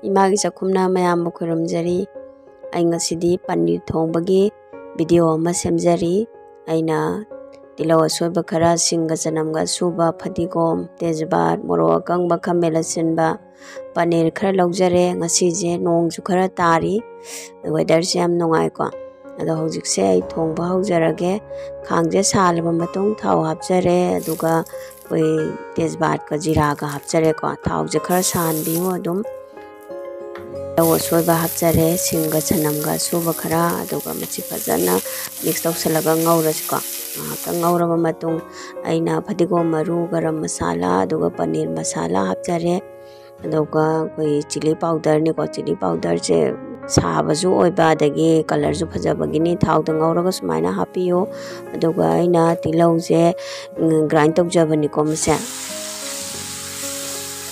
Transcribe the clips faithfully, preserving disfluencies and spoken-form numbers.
ꯏꯃꯥꯒꯤ ꯆꯥꯛꯈꯨꯝꯅ ꯃꯌꯥꯝꯕꯨ ꯈꯨꯔꯨꯝꯖꯔꯤ꯫ ꯑꯩ ꯉꯁꯤꯗꯤ ꯄꯅꯤꯔ ꯊꯣꯡꯕꯒꯤ ꯚꯤꯗꯤꯑꯣ ꯑꯃ ꯁꯦꯝꯖꯔꯤ꯫ ꯑꯩꯅ ꯇꯤꯜꯍꯧ ꯑꯁꯣꯏꯕ ꯈꯔ, ꯁꯤꯡꯒ ꯆꯅꯝꯒ ꯑꯁꯨꯕ, ꯐꯗꯤꯒꯣꯝ, ꯇꯦꯖꯄꯥꯠ, ꯃꯣꯔꯣꯛ ꯑꯀꯪꯕ, ꯈꯥꯃꯦꯟ ꯑꯁꯤꯟꯕ, ꯄꯅꯤꯔ ꯈꯔ ꯂꯧꯖꯔꯦ꯫ ꯉꯁꯤꯁꯦ ꯅꯣꯡꯁꯨ ꯈꯔ ꯇꯥꯔꯤ, ꯋꯦꯗꯔꯁꯦ ꯌꯥꯝ ꯅꯨꯡꯉꯥꯏꯀꯣ꯫ ꯑꯗꯣ ꯍꯧꯖꯤꯛꯁꯦ ꯑꯩ ꯊꯣꯡꯕ ꯍꯧꯖꯔꯒꯦ꯫ ꯈꯥꯡꯁꯦ ꯁꯥꯍꯜꯂꯕ ꯃꯇꯨꯡ ꯊꯥꯎ ꯍꯥꯞꯆꯔꯦ, ꯑꯗꯨꯒ ꯑꯩꯈꯣꯏ ꯇꯦꯖꯄꯥꯠꯀ ꯖꯤꯔꯥꯒ ꯍꯥꯞꯆꯔꯦꯀꯣ꯫ ꯊꯥꯎꯁꯦ ꯈꯔ ꯁꯥꯍꯟꯕꯤꯌꯨ ꯑꯗꯨꯝ꯫ ꯇꯤꯜꯍꯧ ꯑꯁꯣꯏꯕ ꯍꯥꯞꯆꯔꯦ, ꯁꯤꯡꯒ ꯆꯅꯝꯒ ꯑꯁꯨꯕ ꯈꯔ, ꯑꯗꯨꯒ ꯃꯁꯤ ꯐꯖꯅ ꯃꯤꯛꯁ ꯇꯧꯁꯜꯂꯒ ꯉꯧꯔꯁꯤꯀꯣ꯫ ꯉꯥꯏꯍꯥꯛꯇꯪ ꯉꯧꯔꯕ ꯃꯇꯨꯡ ꯑꯩꯅ ꯐꯗꯤꯒꯣꯝ ꯃꯔꯨ, ꯒꯔꯝ ꯃꯁꯥꯂꯥ, ꯑꯗꯨꯒ ꯄꯅꯤꯔ ꯃꯁꯥꯂꯥ ꯍꯥꯞꯆꯔꯦ꯫ ꯑꯗꯨꯒ ꯑꯩꯈꯣꯏ ꯆꯤꯂꯤ ꯄꯥꯎꯗꯔꯅꯤꯀꯣ, ꯆꯤꯂꯤ ꯄꯥꯎꯗꯔꯁꯦ ꯁꯥꯕꯁꯨ ꯑꯣꯏꯕ, ꯑꯗꯒꯤ ꯀꯂꯔꯁꯨ ꯐꯖꯕꯒꯤꯅꯤ꯫ ꯊꯥꯎꯗ ꯉꯧꯔꯒ ꯁꯨꯃꯥꯏꯅ ꯍꯥꯞꯄꯤꯌꯨ꯫ ꯑꯗꯨꯒ ꯑꯩꯅ ꯇꯤꯜꯍꯧꯁꯦ, ꯎꯝ, ꯒ꯭ꯔꯥꯏꯟ ꯇꯧꯖꯕꯅꯤꯀꯣ ꯃꯁꯦ꯫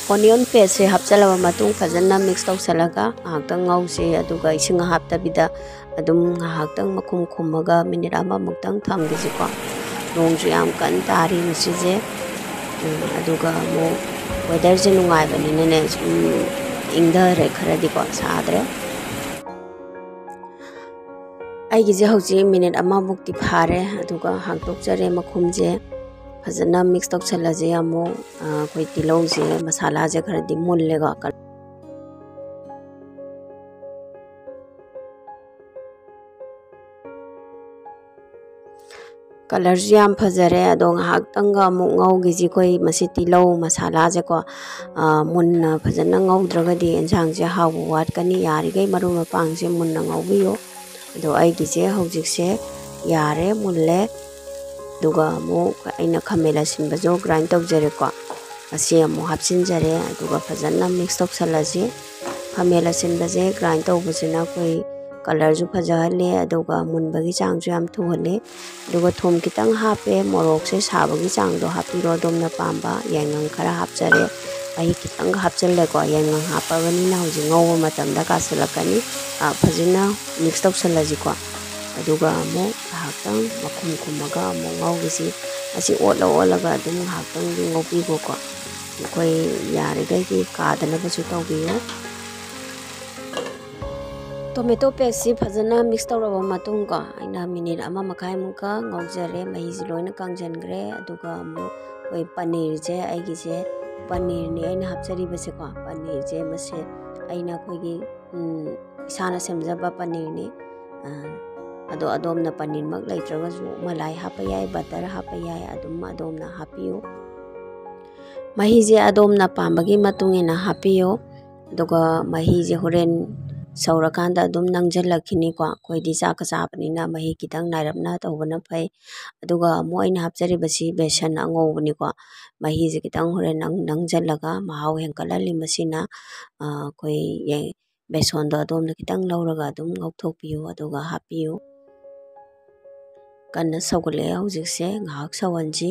ꯑꯣꯅꯤꯌꯟ ꯄꯦꯁꯁꯦ ꯍꯥꯞꯆꯤꯜꯂꯕ ꯃꯇꯨꯡ ꯐꯖꯅ ꯃꯤꯛꯁ ꯇꯧꯁꯜꯂꯒ ꯉꯥꯏꯍꯥꯛꯇꯪ ꯉꯧꯁꯤ꯫ ꯑꯗꯨꯒ ꯏꯁꯤꯡ ꯍꯥꯞꯇꯕꯤꯗ ꯑꯗꯨꯝ ꯉꯥꯏꯍꯥꯛꯇꯪ ꯃꯈꯨꯝ ꯈꯨꯝꯃꯒ ꯃꯤꯅꯤꯠ ꯑꯃꯃꯨꯛꯇꯪ ꯊꯝꯈꯤꯁꯤꯀꯣ꯫ ꯅꯣꯡꯁꯨ ꯌꯥꯝ ꯀꯟꯅ ꯇꯥꯔꯤ ꯉꯁꯤꯁꯦ꯫ ꯎꯝ, ꯑꯗꯨꯒ ꯑꯃꯨꯛ ꯋꯦꯗꯔꯁꯦ ꯅꯨꯡꯉꯥꯏꯕꯅꯤꯅꯅꯦ, ꯁꯨꯝ ꯏꯪꯊꯔꯦ ꯈꯔꯗꯤꯀꯣ, ꯁꯥꯗ꯭ꯔꯦ꯫ ꯑꯩꯒꯤꯁꯦ ꯍꯧꯖꯤꯛ ꯃꯤꯅꯤꯠ ꯑꯃꯃꯨꯛꯇꯤ ꯐꯥꯔꯦ, ꯑꯗꯨꯒ ꯍꯥꯡꯇꯣꯛꯆꯔꯦ ꯃꯈꯨꯝꯁꯦ꯫ ꯐꯖꯅ ꯃꯤꯛꯁ ꯇꯧꯁꯜꯂꯁꯦ ꯑꯃꯨꯛ꯫ ꯑ, ꯑꯩꯈꯣꯏ ꯇꯤꯜꯍꯧꯁꯦ, ꯃꯁꯥꯂꯥꯁꯦ ꯈꯔꯗꯤ ꯃꯨꯜꯂꯦꯀꯣ꯫ ꯀꯂꯔꯁꯨ ꯌꯥꯝ ꯐꯖꯔꯦ꯫ ꯑꯗꯣ ꯉꯥꯏꯍꯥꯛꯇꯪꯒ ꯑꯃꯨꯛ ꯉꯧꯈꯤꯁꯤ꯫ ꯑꯩꯈꯣꯏ ꯃꯁꯤ ꯇꯤꯜꯍꯧ ꯃꯁꯥꯂꯥꯁꯦꯀꯣ, ꯑ, ꯃꯨꯟꯅ ꯐꯖꯅ ꯉꯧꯗ꯭ꯔꯒꯗꯤ ꯑꯦꯟꯁꯥꯡꯁꯦ ꯍꯥꯎꯕ ꯋꯥꯠꯀꯅꯤ꯫ ꯌꯥꯔꯤꯈꯩ ꯃꯔꯨ ꯃꯄꯥꯡꯁꯦ ꯃꯨꯟꯅ ꯉꯧꯕꯤꯌꯨ꯫ ꯑꯗꯣ ꯑꯩꯒꯤꯁꯦ ꯍꯧꯖꯤꯛꯁꯦ ꯌꯥꯔꯦ, ꯃꯨꯜꯂꯦ꯫ ꯑꯗꯨꯒ ꯑꯃꯨꯛ ꯑꯩꯅ ꯈꯥꯃꯦꯟ ꯑꯁꯤꯟꯕꯁꯨ ꯒ꯭ꯔꯥꯏꯟ ꯇꯧꯖꯔꯦꯀꯣ, ꯑꯁꯤ ꯑꯃꯨꯛ ꯍꯥꯞꯆꯤꯟꯖꯔꯦ꯫ ꯑꯗꯨꯒ ꯐꯖꯅ ꯃꯤꯛꯁ ꯇꯧꯁꯜꯂꯁꯤ꯫ ꯈꯥꯃꯦꯟ ꯑꯁꯤꯟꯕꯁꯦ ꯒ꯭ꯔꯥꯏꯟ ꯇꯧꯕꯁꯤꯅ ꯑꯩꯈꯣꯏ ꯀꯂꯔꯁꯨ ꯐꯖꯍꯜꯂꯦ, ꯑꯗꯨꯒ ꯃꯨꯟꯕꯒꯤ ꯆꯥꯡꯁꯨ ꯌꯥꯝ ꯊꯨꯍꯜꯂꯦ꯫ ꯑꯗꯨꯒ ꯊꯨꯝ ꯈꯤꯇꯪ ꯍꯥꯞꯄꯦ꯫ ꯃꯣꯔꯣꯛꯁꯦ ꯁꯥꯕꯒꯤ ꯆꯥꯡꯗꯣ ꯍꯥꯞꯄꯤꯔꯣ, ꯑꯗꯣꯝꯅ ꯄꯥꯝꯕ꯫ ꯌꯥꯏꯉꯪ ꯈꯔ ꯍꯥꯞꯆꯔꯦ꯫ ꯃꯍꯤ ꯈꯤꯇꯪꯒ ꯍꯥꯞꯆꯜꯂꯦꯀꯣ꯫ ꯌꯥꯏꯉꯪ ꯍꯥꯞꯄꯕꯅꯤꯅ ꯍꯧꯖꯤꯛ ꯉꯧꯕ ꯃꯇꯝꯗ ꯀꯥꯁꯜꯂꯛꯀꯅꯤ꯫ ꯑ, ꯐꯖꯅ ꯃꯤꯛꯁ ꯇꯧꯁꯜꯂꯁꯤꯀꯣ꯫ ꯑꯗꯨꯒ ꯑꯃꯨꯛ ꯉꯥꯏꯍꯥꯛꯇꯪ ꯃꯈꯨꯝ ꯈꯨꯝꯃꯒ ꯑꯃꯨꯛ ꯉꯧꯈꯤꯁꯤ꯫ ꯑꯁꯤ ꯑꯣꯠꯂ ꯑꯣꯠꯂꯒ ꯑꯗꯨꯝ ꯉꯥꯏꯍꯥꯛꯇꯪꯗꯤ ꯉꯧꯕꯤꯈꯣꯀꯣ꯫ ꯑꯩꯈꯣꯏ ꯌꯥꯔꯤꯈꯩꯗꯤ ꯀꯥꯗꯅꯕꯁꯨ ꯇꯧꯕꯤꯌꯨ꯫ Tomato paste ꯁꯤ ꯐꯖꯅ mix ꯇꯧꯔꯕ ꯃꯇꯨꯡ ꯀꯣ, ꯑꯩꯅ minute ꯑꯃ ꯃꯈꯥꯏꯃꯨꯛꯀ ꯉꯧꯖꯔꯦ꯫ ꯃꯍꯤꯁꯤ ꯂꯣꯏꯅ ꯀꯪꯁꯤꯟꯈ꯭ꯔꯦ꯫ ꯑꯗꯨꯒ ꯑꯃꯨꯛ ꯑꯩꯈꯣꯏ ꯄꯅꯤꯔꯁꯦ, ꯑꯩꯒꯤꯁꯦ ꯄꯅꯤꯔꯅꯤ ꯑꯩꯅ ꯍꯥꯞꯆꯔꯤꯕꯁꯦꯀꯣ꯫ ꯄꯅꯤꯔꯁꯦ ꯃꯁꯦ ꯑꯩꯅ ꯑꯩꯈꯣꯏꯒꯤ, ꯎꯝ, ꯏꯁꯥꯅ ꯁꯦꯝꯖꯕ ꯄꯅꯤꯔꯅꯤ꯫ ꯑ, ꯑꯗꯣ ꯑꯗꯣꯝꯅ ꯄꯅꯤꯔꯃꯛ ꯂꯩꯇ꯭ꯔꯒꯁꯨ ꯃꯂꯥꯏ ꯍꯥꯞꯄ ꯌꯥꯏ, butter ꯍꯥꯞꯄ ꯌꯥꯏ, ꯑꯗꯨꯝ ꯑꯗꯣꯝꯅ ꯍꯥꯞꯄꯤꯌꯨ꯫ ꯃꯍꯤꯁꯦ ꯑꯗꯣꯝꯅ ꯄꯥꯝꯕꯒꯤ ꯃꯇꯨꯡ ꯏꯟꯅ ꯍꯥꯞꯄꯤꯌꯨ꯫ ꯑꯗꯨꯒ ꯃꯍꯤꯁꯦ ꯍꯣꯔꯦꯟ ꯁꯧꯔꯀꯥꯟꯗ ꯑꯗꯨꯝ ꯅꯪꯁꯤꯜꯂꯛꯈꯤꯅꯤꯀꯣ꯫ ꯑꯩꯈꯣꯏꯗꯤ ꯆꯥꯛꯀ ꯆꯥꯕꯅꯤꯅ ꯃꯍꯤ ꯈꯤꯇꯪ ꯅꯥꯏꯔꯞꯅ ꯇꯧꯕꯅ ꯐꯩ꯫ ꯑꯗꯨꯒ ꯑꯃꯨꯛ ꯑꯩꯅ ꯍꯥꯞꯆꯔꯤꯕꯁꯤ ꯕꯦꯁꯟ ꯑꯉꯧꯕꯅꯤꯀꯣ꯫ ꯃꯍꯤꯁꯦ ꯈꯤꯇꯪ ꯍꯣꯔꯦꯟ ꯅꯪ-, ꯅꯪꯁꯤꯜꯂꯒ ꯃꯍꯥꯎ ꯍꯦꯟꯀꯠꯍꯜꯂꯤ꯫ ꯃꯁꯤꯅ, ꯑ, ꯑꯩꯈꯣꯏ ꯌꯦ-, ꯕꯦꯁꯣꯟꯗꯣ ꯑꯗꯣꯝꯅ ꯈꯤꯇꯪ ꯂꯧꯔꯒ ꯑꯗꯨꯝ ꯉꯧꯊꯣꯛꯄꯤꯌꯨ, ꯑꯗꯨꯒ ꯍꯥꯞꯄꯤꯌꯨ꯫ ꯀꯟꯅ ꯁꯧꯒꯠꯂꯛꯑꯦ ꯍꯧꯖꯤꯛꯁꯦ, ꯉꯥꯏꯍꯥꯛ ꯁꯧꯍꯟꯁꯤ꯫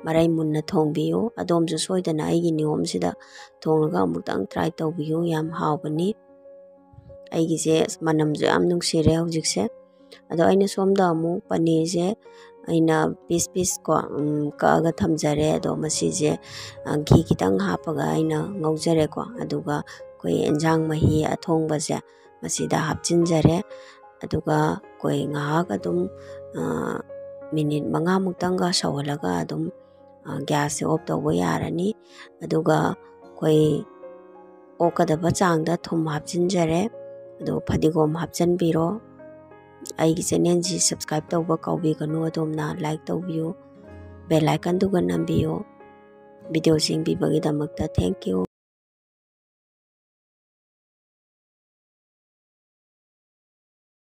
ꯃꯔꯩ ꯃꯨꯟꯅ ꯊꯣꯡꯕꯤꯌꯨ꯫ ꯑꯗꯣꯝꯁꯨ ꯁꯣꯏꯗꯅ ꯑꯩꯒꯤ ꯅꯤꯌꯣꯝꯁꯤꯗ ꯊꯣꯡꯂꯒ ꯑꯃꯨꯛꯇꯪ try ꯇꯧꯕꯤꯌꯨ, ꯌꯥꯝ ꯍꯥꯎꯕꯅꯤ꯫ ꯑꯩꯒꯤꯁꯦ ꯃꯅꯝꯁꯨ ꯌꯥꯝ ꯅꯨꯡꯁꯤꯔꯦ ꯍꯧꯖꯤꯛꯁꯦ꯫ ꯑꯗꯣ ꯑꯩꯅ ꯁꯣꯝꯗ ꯑꯃꯨꯛ ꯄꯅꯤꯔꯁꯦ ꯑꯩꯅ piece piece ꯀꯣ, ꯎꯝ, ꯀꯛꯑꯒ ꯊꯝꯖꯔꯦ꯫ ꯑꯗꯣ ꯃꯁꯤꯁꯦ, ꯑ, ꯘꯤ ꯈꯤꯇꯪ ꯍꯥꯞꯄꯒ ꯑꯩꯅ ꯉꯧꯖꯔꯦꯀꯣ꯫ ꯑꯗꯨꯒ ꯑꯩꯈꯣꯏ ꯑꯦꯟꯖꯥꯡ ꯃꯍꯤ ꯑꯊꯣꯡꯕꯁꯦ ꯃꯁꯤꯗ ꯍꯥꯞꯆꯤꯟꯖꯔꯦ꯫ ꯑꯗꯨꯒ ꯑꯩꯈꯣꯏ ꯉꯥꯏꯍꯥꯛ ꯑꯗꯨꯝ, ꯑ, minute ꯃꯉꯥꯃꯨꯛꯇꯪꯒ ꯁꯧꯍꯜꯂꯒ ꯑꯗꯨꯝ, ꯑ, gasꯁꯦ off ꯇꯧꯕ ꯌꯥꯔꯅꯤ꯫ ꯑꯗꯨꯒ ꯑꯩꯈꯣꯏ ꯑꯣꯛꯀꯗꯕ ꯆꯥꯡꯗ ꯊꯨꯝ ꯍꯥꯞꯆꯤꯟꯖꯔꯦ꯫ ꯑꯗꯨꯒ ꯐꯗꯤꯒꯣꯝ ꯍꯥꯞꯆꯤꯟꯕꯤꯔꯣ꯫ ꯑꯩꯒꯤ channelꯁꯤ subscribe ꯇꯧꯕ ꯀꯥꯎꯕꯤꯒꯅꯨ, ꯑꯗꯣꯝꯅ like ꯇꯧꯕꯤꯌꯨ, bell iconꯗꯨꯒ ꯅꯝꯕꯤꯌꯨ꯫ Videoꯁꯤ ꯌꯦꯡꯕꯤꯕꯒꯤꯗꯃꯛꯇ thank you꯫